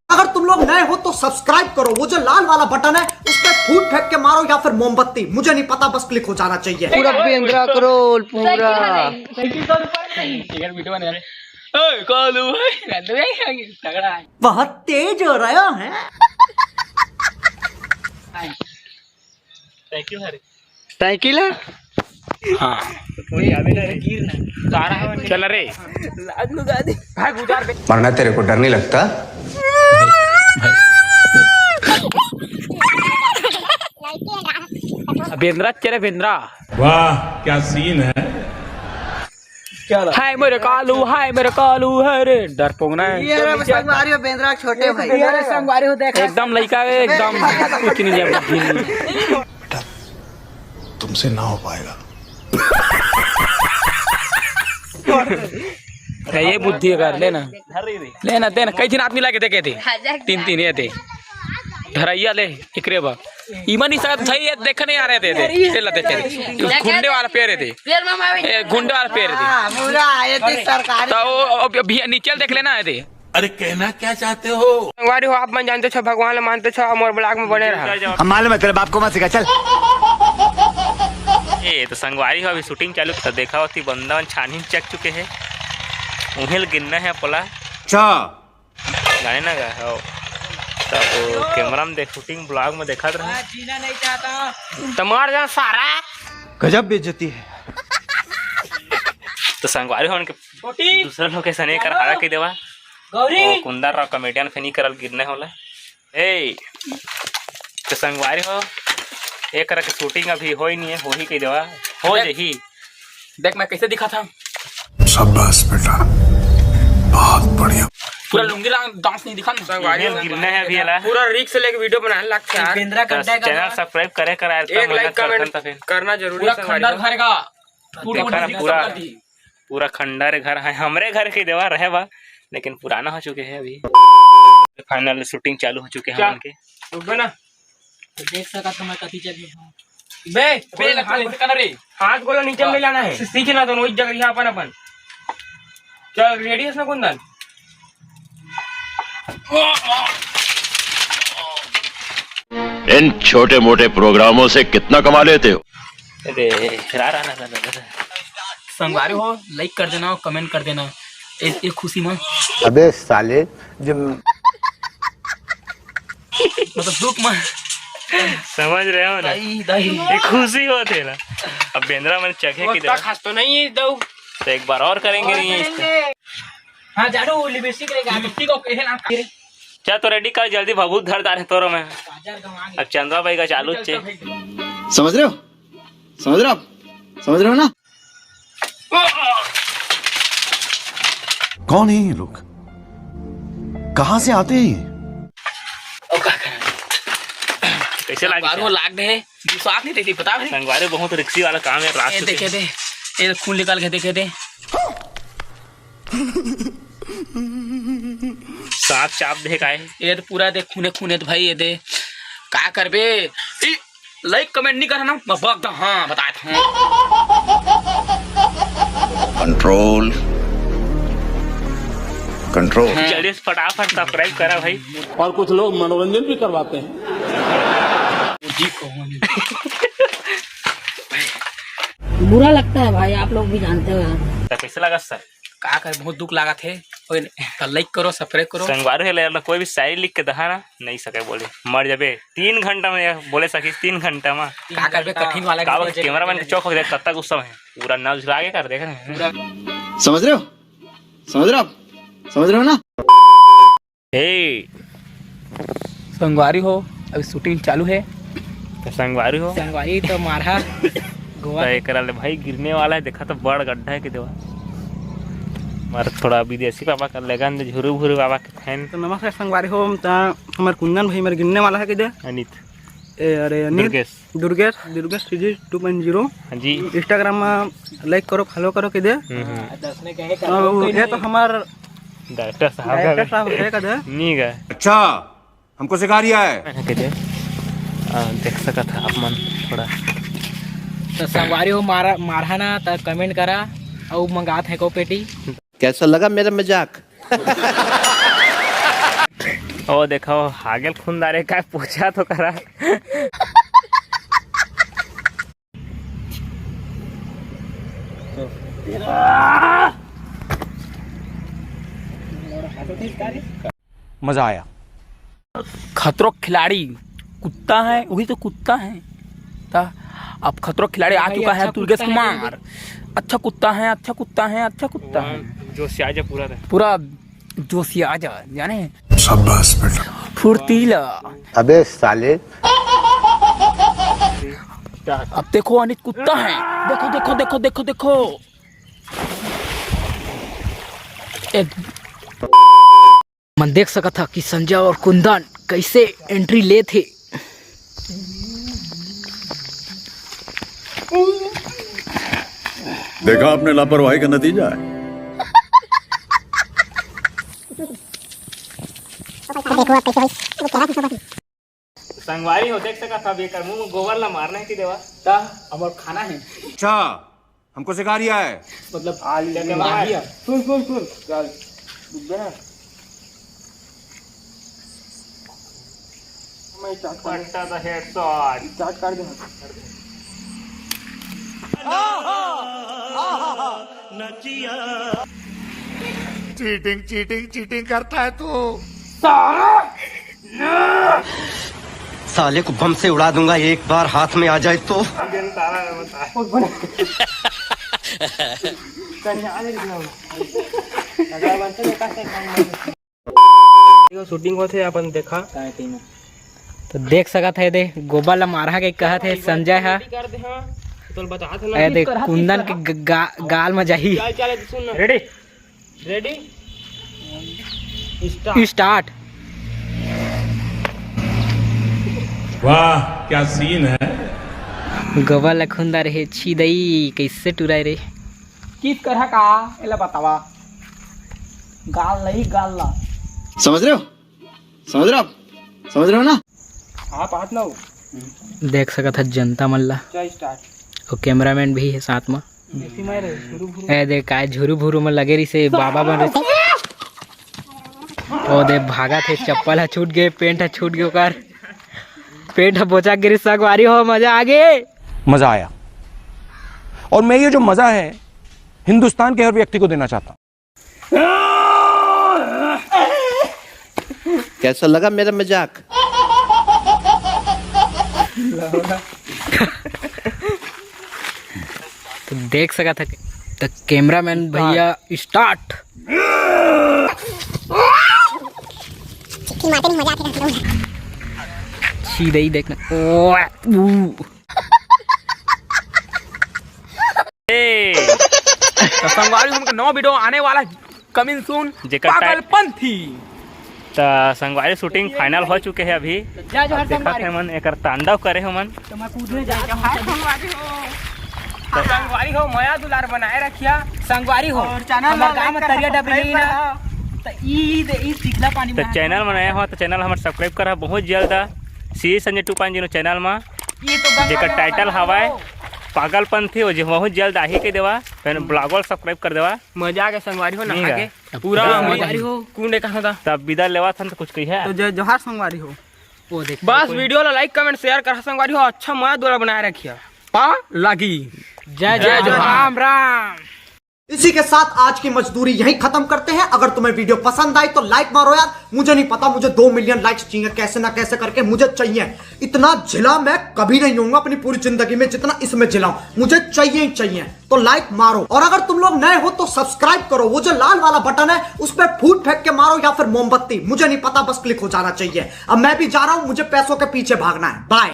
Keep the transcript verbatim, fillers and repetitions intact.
अगर तुम लोग नए हो तो सब्सक्राइब करो, वो जो लाल वाला बटन है उस पर फूट फेंक के मारो या फिर मोमबत्ती, मुझे नहीं पता, बस क्लिक हो जाना चाहिए। पूरा बेंद्रा करोल पूरा। ओए, कालू भाई, तगड़ा है। बहुत तेज हो रहा है। थैंक यू, हरे। साइकिल है? हाँ। चल रे। मरना तेरे को डर नहीं लगता? बेंद्रा, चेहरे बेंद्रा। वाह, क्या सीन है। क्या लगा? हाय मेरे कालू, हाय मेरे कालू, हाय रे, डरपोक ना है। ये रहा संगवारी हो, बेंद्रा छोटे भाई। ये रहा संगवारी हो, देख। एकदम लइका है, एकदम कुछ नहीं है, बुद्धि नहीं। तुमसे ना हो पाएगा। ये बुद्धि अगर लेना, लेना, देना, कई झिन आदमी लाके देखे थे, तीन तीन ये थे, धरैया ले, एकरे बा। इमन ही शायद भाई ये देखे नहीं आ रहे थे, थे। तेला देखे थे। घुंडे वाला पेड़ थे। ए, घुंडे वाला पेड़ थे। हाँ, पूरा ये थी सरकारी। तो वो अब, अब ये नीचे देख लेना है थे। अरे, कहना क्या चाहते हो? संगवारी हो, आप मन जानते छो, भगवान ला मानते छो, मोर ब्लॉग में बने रहा। हम मालूम है, तेरे बाप को मत सिखा, चल। ए, तो संगवारी हो, अभी शूटिंग चालू, तो देखा होती बंदा मन छानी चक चुके हैं, उहें ल गिनना है पोला। अच्छा। गाने ना गा हो। तब कैमरा में देख, शूटिंग ब्लॉग में देखत रहे। जीना नहीं चाहता। तो मर जा सारा। गजब बेइज्जती है। तो संगवारी हो उनके छोटी। दूसरा लोकेशन एक हरा के देवा। गौरी। ओ, कुंदन राव कॉमेडियन फेनी करल गिरने होला। ए, तो संगवारी हो, एक तरह के शूटिंग अभी होई नहीं है, हो ही कही देवा, हो देख, जही। देख मैं कैसे दिखा था। शाबाश बेटा, बहुत बढ़िया। पूरा लुंगी लांग डांस नहीं दिखा ना। संगवारी हो, गिरना है अभी एला। पूरा रिस्क से लेके वीडियो बनाने लगते हैं यार। बेंद्रा तो कंटेंट चैनल सब्सक्राइब करे करा, एक लाइक कमेंट करना जरूरी है। पूरा खंडर घर का टूट फूट पूरा पूरा खंडर घर है, हमरे घर के देवा रहे बा, लेकिन पुराना हो चुके हैं अभी। फाइनल शूटिंग चालू हो चुके हैं क्या? उनके। रुक बे ना। तो देख सका तो मैं कथी चल रही हूँ। बे, बे, हाथ गोला नीचे में लाना है। सीखे ना दोनों, एक जगह यहाँ अपन, अपन। चल, रेडी है ना कुंदन? इन छोटे मोटे प्रोग्रामों से कितना कमा लेते हो? अरे, रा, रा, रा। संगवारी हो, लाइक कर देना, कमेंट कर देना। ए, ए खुशी में। अबे साले, जो मतलब दुख में। समझ रहे हो ना? दाई, दाई। ये खुशी होते ना। अब बेंद्रा मन चखे की खास तो नहीं है, दऊ। तो एक बार और करेंगे, नहीं है इसको। हाँ, जानो, वो लिपस्टिक लेके आ, लिपस्टिक को कहे ना, करे। चल तो रेडी कर जल्दी, भभूत धर डारे तोरो में। अब चंद्रा भाई का चालू चे। समझ रहे हो? समझ रहे हो आप? समझ रहे हो ना? कौन है ये लोग? कहाँ से आते हैं ये? कैसे लागे? बारू लाग दे, दू साथ नहीं देती, पता है? संगवारी बहुत रिक्सी वाला काम है, रात ए, देखे दे, ये खून निकाल के देखे दे। सांप चाप दे का है? ये तो पूरा दे खूने खूने तो भाई, ये दे का करबे? ई, लाइक कमेंट नहीं करना, मैं बक दा, हाँ, बताया था। Control, control. हाँ। चलिए फटाफट सब्सक्राइब करा भाई। और कुछ लोग मनोरंजन भी करवाते हैं। जी कौन? बुरा लगता है भाई, आप लोग भी जानते हो यार। तो कैसे लगा सर? का कर, बहुत दुख लागत हे। ओए, त लाइक करो, सब्सक्राइब करो। संगवारी हो ले, कोई भी शायरी लिख के दहा ना, नहीं सके बोले, मर जाबे। तीन घंटा में यार बोले सकिस, तीन घंटा में। का करबे, कठिन वाला का के कैमरा मैन के चौक हो गया, कत्ता गुस्सा में पूरा नाव झुरा के कर देख रहे हैं। पूरा समझ रहे हो? समझ रहे हो आप? समझ रहे हो ना? हे। संगवारी हो, अभी शूटिंग चालू है। तो संगवारी हो। संगवारी तो मारहा गोवा। तो एकरा ले भाई गिरने वाला है, देखा तो बड़ गड्ढा है कि देवा। मार थोड़ा विदेशी बाबा कर लेगा, झुरू भुरू बाबा के फैन। तो नमस्कार संगवारी हो, त हमर कुंदन भाई मेरे गिरने वाला है कि दे। अनित। ए, अरे, Anil. Durgesh. Durgesh, Durgesh series two point zero. हाँ जी। Instagram में लाइक करो, फॉलो करो के दे। हम्म, हम्म। हाँ, ये तो हमार डायरेक्टर साहब डायरेक्टर का साहब है का दे। नहीं गए। अच्छा, हमको सिखा रिया है। मैंने के दे। आ, देख सकत है आप मन थोड़ा। तो संगवारी हो मारा, मारहा ना, तो कमेंट करा, अउ मंगात है को पेटी। कैसा लगा मेरा मजाक? ओ देखो, हागेल खुंदारे का पूछा तो करा। मजा आया। खतरों खिलाड़ी कुत्ता है, वही तो कुत्ता है। ता, अब खतरों खिलाड़ी आ भाई, चुका है, अच्छा दुर्गेश कुत्ता है, कुमार। अच्छा कुत्ता है, अच्छा कुत्ता है, अच्छा कुत्ता है। जो सियाजा पूरा था। पूरा जोशियाजा, जाने। शाबाश बेटा। फुर्तीला। अबे साले। अब देखो अनित कुत्ता है। देखो, देखो, देखो, देखो, देखो। ए, मन देख सकत हा कि संजय और कुंदन कैसे एंट्री लेत हे। देखा आपने लापरवाही का नतीजा है। देखो आप कैसे होई, वो क्या है, संगवारी हो, देख सकत हव, एकर मुंह में गोबर ला मारना है कि देवा? ता हमर खाना है। अच्छा, हमको सिखा रिया है। मतलब, आ, क्या ये क्या मार मार? दिया? सुन, सुन, सुन, क्या, डूब गया ना? मैं start कर दे। पट्टा द हेडशॉट। Start कर दे। चीटिंग, चीटिंग, चीटिंग करता है तू। साले को बम से उड़ा दूंगा, एक बार हाथ में आ जाए तो। शूटिंग होथे, अपन देखा। तो देख सकत हे, दे गोबर ला मारहा के कहत हे संजय हा। ए दे कुंदन के ग-, गा-, गाल में जाही। रेडी? Ready, start. वाह, क्या सीन है। गोबर ला खुंदा रहे, छी दई, कैसे टुराए रे? किस तरह का, एला बतावा। गाल नहीं, गाल ला। समझ रहे हो? समझ रहे हो आप? समझ रहे हो ना? आप हाथ ना हो। देख सकत ह जनता मन ला। चल, स्टार्ट। अउ कैमरामैन भी हे साथ म। ए दे, काय झुरू भुरू म लगे रहिसे, बाबा बन रहिसे। ओ दे, भागत हे, चप्पल ह छूट गे, पैंट ह छूट गे ओकर। पैंट ह बोचा गे रहिसे, संगवारी हो, मजा आ गे। मजा आया। और मैं ये जो मजा है, हिंदुस्तान के हर व्यक्ति को देना चाहता हूँ। कैसा लगा मेरा मजाक? तो देख सकत ह, तो कैमरामैन भैया, स्टार्ट। चिट्ठी मारते नहीं, मजा आते रहते हैं। छी दई, देखना। ओ, ऊ। ए, तो संगवारी, हमके नवा वीडियो आने वाला है, coming soon, जेकर टाइ- पागलपंथी। तो संगवारी, शूटिंग फाइनल हो चुके हे अभी। तो जय जोहार अब देखत संगवारी। हे मन, एकर तांडव करे हे मन। तो मैं कूदने जाए के हाय संगवारी हो। तो संगवारी हो, मया दुलार बनाए रखिया। संगवारी हो, और चैनल हमर ला गाँव में like तरिया करना, डबरी subscribe ना। करना। तो ई दे, ई पिघला पानी तो में चैनल में नया हो तो चैनल हमर subscribe करा, बहुत जल्द Shri Sanjay two point zero channel में। ये तो गंगा जेकर में टाइटल वाला हवाए हो। पागलपंथी हो, जे बहुत जल्द आही के देवा, फिर ब्लॉग वाला subscribe कर देवा। मजा आ गया संगवारी हो, नहा के। पूरा संगवारी हो। कुंडे कहाँ था? तब विदा लेवा था तो कुछ कही है। तो जय जोहार संगवारी हो। वो देख बस कोई। वीडियो ला like, comment, share कर संगवारी हो। अच्छा मया दुलार बनाए रखिया। पा लागी। जय जय जय जोहार। राम राम। इसी के साथ आज की मजदूरी यहीं खत्म करते हैं। अगर तुम्हें वीडियो पसंद आई तो like मारो यार, मुझे नहीं पता, मुझे दो मिलियन लाइक्स चाहिए, कैसे ना कैसे करके मुझे चाहिए। इतना झिला मैं कभी नहीं होऊंगा अपनी पूरी जिंदगी में जितना इसमें झिला हूं, मुझे चाहिए ही चाहिए। तो लाइक मारो, और अगर तुम लोग नए हो तो सब्सक्राइब करो, वो जो लाल वाला बटन है उस पर फूट फेंक के मारो या फिर मोमबत्ती, मुझे नहीं पता, बस क्लिक हो जाना चाहिए। अब मैं भी जा रहा हूं, मुझे पैसों के पीछे भागना है। बाय।